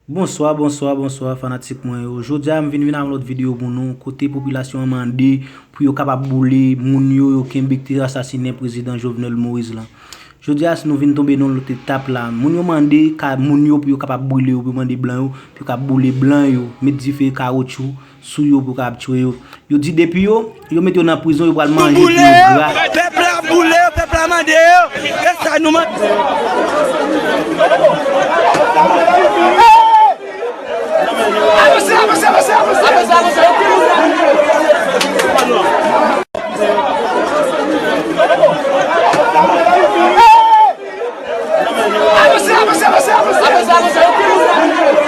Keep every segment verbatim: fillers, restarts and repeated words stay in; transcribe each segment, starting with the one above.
Bonswa, bonswa, bonswa, fanatik mwen yo. Jodi a, m vin vin ak yon lòt videyo pou nou, kote popilasyon an mande pou yo kapab boule moun yo, yo kenbe ki te asasinen prezidan Jovenel Moïse lan. Jodi a, si nou vin tonbe nan lòt etap la, moun yo mande ka, moun yo pou yo kapab boule yo, pou yo mande blan yo, pou yo kapab boule blan yo, met dife kawotchou sou yo pou yo kapab tiye yo. Yo di depi yo, yo mete yo nan prizon, yo pral manje pou yo gra. Pèp la ap boule yo, pèp la mande yo. E sa nou mande. Avanse, avanse, avanse, avanse. Avanse, avanse, avanse. Avanse, avanse, avanse, avanse. Avanse, avanse.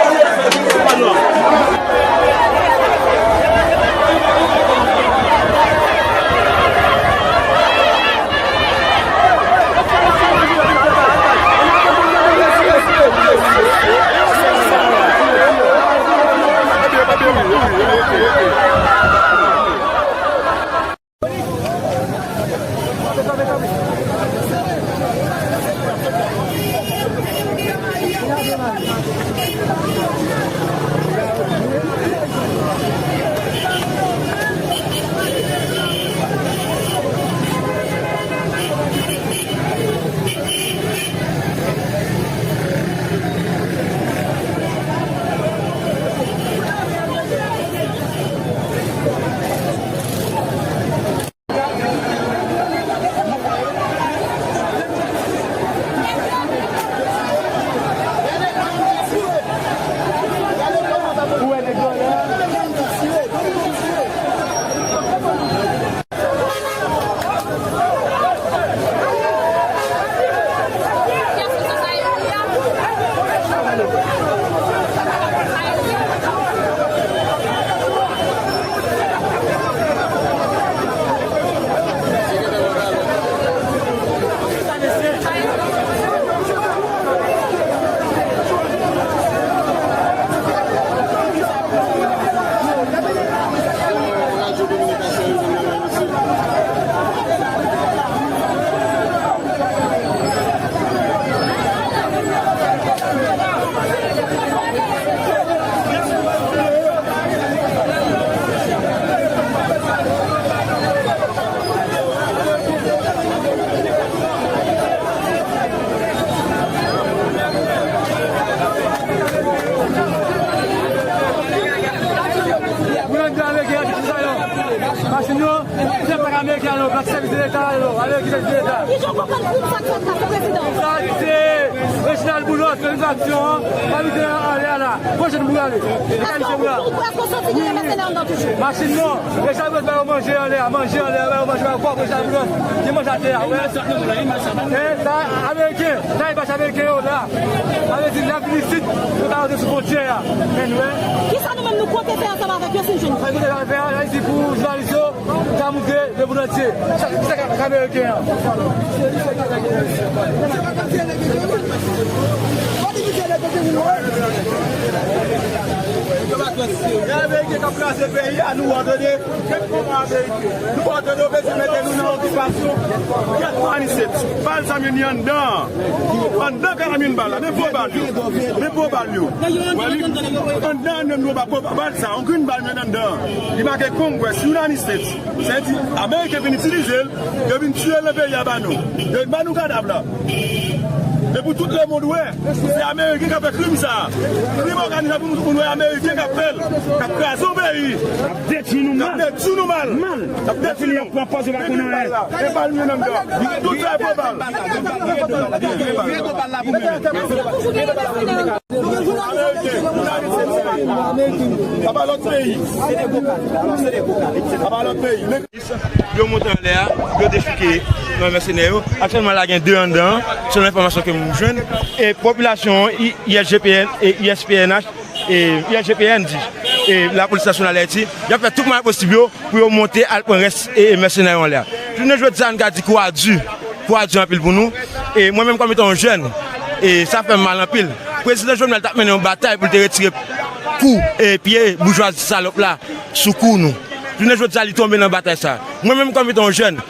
Moun an di ameriken an di konsa yo. Machin yo, se pa ameriken yo, black sèvis de leta yo, ameriken sèvis de leta. Ki jan w konprann krim sa k fèt la sou prezidan? Sa se Reginald Boulos, òganizasyon an, pa mete anlè a la. Pwochen pou ale. Èske w santi gen mèsenè anndan toujou? Machin non. Reginald Boulos ba yo manje anlè a, manje anlè a, ba yo manje, ba yo kòb Reginald Boulos. Gen manje atè a, wè. E sa, ameriken, sa e bach ameriken yo la. Sa vle di, n ap vin isit, nou ta rete sou fwontyè a. Men nou wè. Kisa nou menm nou konte fè ansanm avèk yo si n jwenn yo? Sa nou konte fè a, Ayiti pou jounalis yo, ta moute lemonn antye. Sa, sa k ameriken an. Ameriken k ap kraze peyi a, nou wè tande. Kèt kòman ameriken. Nou pa tande yo bezwen mete nou nan okipasyon. Kèt Aniset. Bal sa m ni anndan. Anndan ka la mine bal la. Men gwo bal yo. Men gwo bal yo. Wè li. Anndan, anndan nou pa gwo bal sa. On grenn bal men anndan. Li make Congress. United States. Sa vle di, ameriken vin itilize l. Yo vin tiye l nan peyi a ba nou. Yo vin ba nou kadav la. E pou tout lemonn wè. Se ameriken k ap fè krim sa a. Krim òganize pou nou, pou nou wè ameriken k ap fè l. K ap kraze yon peyi. K ap detwi nou mal. K ap detwi nou mal. Mal. K ap detwi nou. Y ap pran pòz yo pa konnen anyen. E bal nou nan dò. Tout sa e fo bal. Ameriken. Sa pa lòt peyi. Sa pa lòt peyi. Yo monte anlè a, yo dechouke nan mèsenè yo. Aktyèlman la gen de anndan an, selon enfòmasyon ke m jwenn. E popilasyon an, I-, I S G P N e U S P N H, e U S G P N di, e Lapolis Nasyonal Ayiti, y ap fè tout mwayen posib yo pou yo monte al pran rès e, e mèsenè yo anlè a. Jounen jodi a, n ka di kou a di, kou a di anpil pou nou. E mwen menm kòm etan yon jèn, e sa fè m mal anpil. Prezidan Jovenel t ap mennen yon batay pou l te retire kou e pye boujwazi salòp la sou kou nou. Jounen jodi a, li tonbe nan batay sa. Mwen menm kòm etan yon jèn,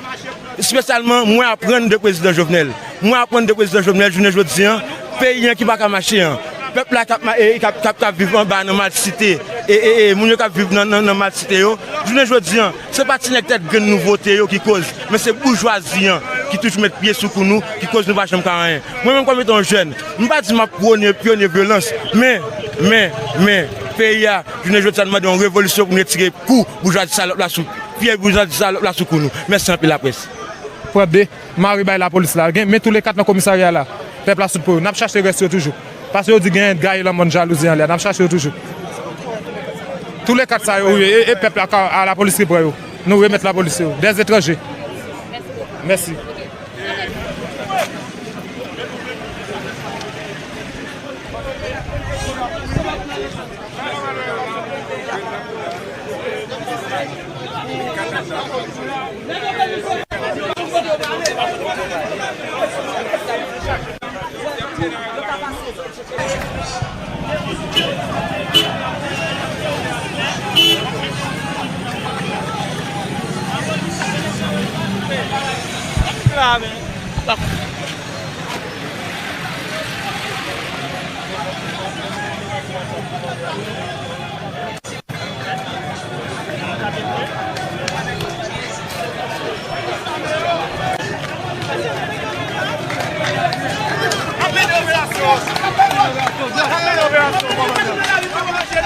espesyalman, mwen aprann de prezidan Jovenel. Mwen aprann de prezidan Jovenel jounen jodi an, peyi an ki pa ka mache an. Pèp la k ap ma- e, k ap, k ap, k ap viv anba nan malsite, e, e, e, moun yo k ap viv nan, nan, nan malsite yo, jounen jodi an, se pa ti nèg tèt grenn nou vote yo ki koz, men se boujwazi an ki toujou met pye sou kou nou, ki koz nou pa janm ka anyen. Mwen menm kòm etan yon jèn, m pa di m ap pwone, pyone vyolans, men, men, men, peyi a, jounen jodi a, nou mande yon revolisyon pou nou retire kou boujwazi salòp la sou, pye boujwazi salòp la sou kou nou. Mèsi anpil, laprès. Pran de mari bay lapolis la. Gen, men toulekat nan komisarya la. Pèp la sot pou yo. N ap chache rès yo toujou. Paske yo di gen gaye lanmòn jalouzi anlè a. N ap chache yo toujou. Toulekat sa yo, wi, e, e pèp la, ka, a lapolis ki pran yo. Nou remèt lapolis yo. Dèzetranje. Mèsi.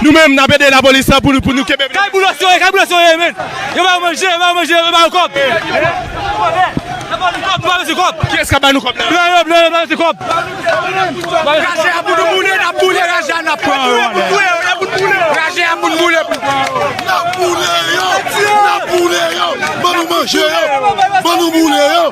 Nou menm, n ap ede lapolis la pou nou, pou nou kenbe. Kay boulos yo ye, kay boulos yo ye, men. Yo ba yo manje, yo ba yo manje, yo ba yo kòb. Yo ba nou kòb, nou ba yo manje kòb. Kiyès k ap ba nou kòb la? Blan yo, blan yo, ba yo manje kòb. Raje a pou nou boule, n ap boule raje a, n ap pran yo anlè. Raje a pou nou boule pou n pran yo. N ap boule yo, n ap boule yo. Ban nou manje yo, ban nou boule yo.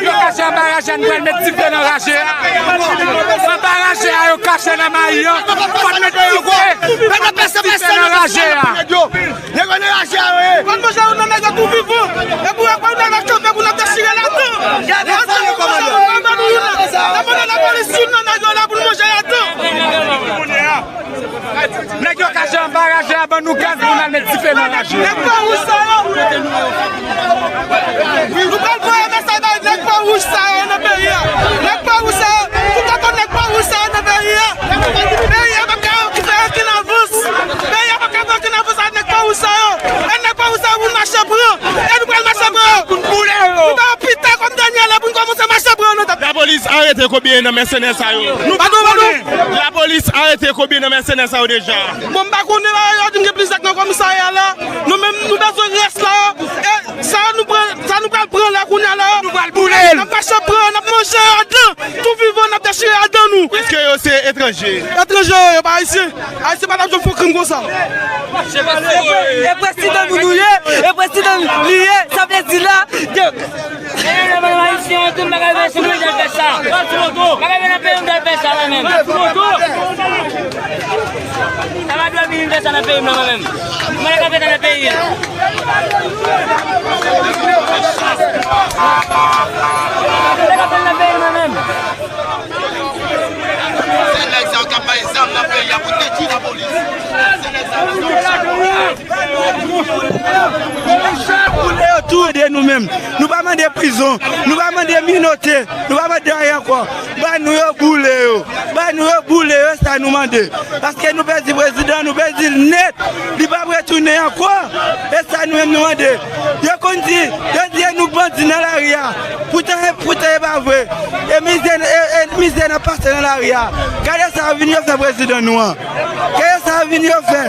Yo kache anba raje a, nou pral met dife nan raje a. Anba raje a, yo kache nan mayi an. Fò n met dife. Met dife nan raje a. Nèg yo nan raje a yo ye. Konn manje yo nan nèg yo tou vivan. E pou yo pa nan kanpe pou n ap dechire ladan. Gade sa yo kòmandan. N ap mande lapolis youn nan nèg yo la pou n manje ladan. Nèg yo kache anba raje a, ban nou gaz pou n al met dife nan raje a. Nèg pa wouj sa yo. Nou pral voye mesaj bay nèg pa wouj sa yo nan peyi a. Nèg pa wouj sa yo. Tout tan nèg pa wouj sa yo nan peyi a. Peyi a p ap ka okipe okenn avans. Peyi a p ap ka fè okenn avans ak nèg pa wouj sa yo. E nèg pa wouj sa yo pou n mache pran. E nou pral mache pran yo. Pou n boule yo. Nou ba yo pita kòm dènye lè pou n kòmanse mache pran yo nan tèt. Lapolis arete konbyen nan mèsenè sa yo? Nou pa konnen. Lapolis arete konbyen nan mèsenè sa yo deja? Bon, m pa konnen la, yo di m gen plizyè k nan komisarya la. Nou menm, nou bezwen rès la. E sa nou pran, sa nou pral pran la kounye a la. Nou pral boule l. N ap mache pran, n ap manje yo adan. Tou vivan, n ap dechire adan nou. Èske yo se etranje? Etranje yo, yo pa ayisyen. Ayisyen pa t ap janm fè yon krim konsa. E prezidan nou nou ye, e prezidan li ye, sa vle di la, de... E mwen menm ayisyen an tou, m pa ka vin sou mwen dal fè sa. M pa ka vin nan peyi m dal fè sa mwen menm. Sa pa dwe vin fè sa nan peyi m nan mwen menm. Mwen ka fè sa nan peyi a. Mwen ka fè nan peyi mwen menm. Se nèg sa yo k ap bay zam nan peyi a pou detwi lapolis. Se nèg sa yo k ap... Boule yo tou, ede nou menm. Nou pa mande prizon, nou pa mande minote, nou pa mande anyen ankò. Ban nou yo, boule yo. Ban nou yo, boule yo, sa nou mande. Paske nou pèdi prezidan, nou pèdi l nèt. Li p ap retounen ankò. E sa nou menm nou mande. Yo konn di, yo di e nou k bandi nan lari a. Poutan, poutan e pa vre. E mizè, e, e mizè n ap pase nan lari a. Gade sa yo vin yo fè prezidan nou an. Gade sa yo vin yo fè.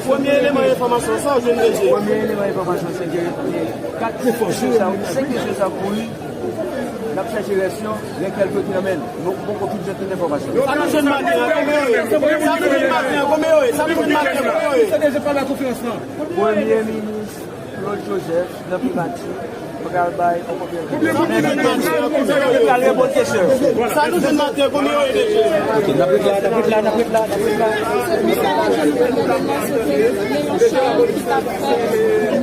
Premye eleman enfòmasyon sa w jwenn deja. Premye eleman enfòmasyon se ke kat kesyon sa, senk kesyon sa kouri. N ap chèche rès yo, gen kèlke ki nan men n. Nou poko fin jwenn tout enfòmasyon. Sa nou jwenn maten an, konbyen yo ye? Sa nou jwenn maten an, konbyen yo ye? Sa nou jwenn maten an, konbyen yo ye? Premye minis Claude Joseph nan primati pral bay yon konferans. Sa nou jwenn maten an, konbyen yo ye? Pral reponn kesyon. Sa nou jwenn maten an, konbyen yo ye deja? Ok, n ap ret la, n ap ret la, n ap ret la, n ap ret la.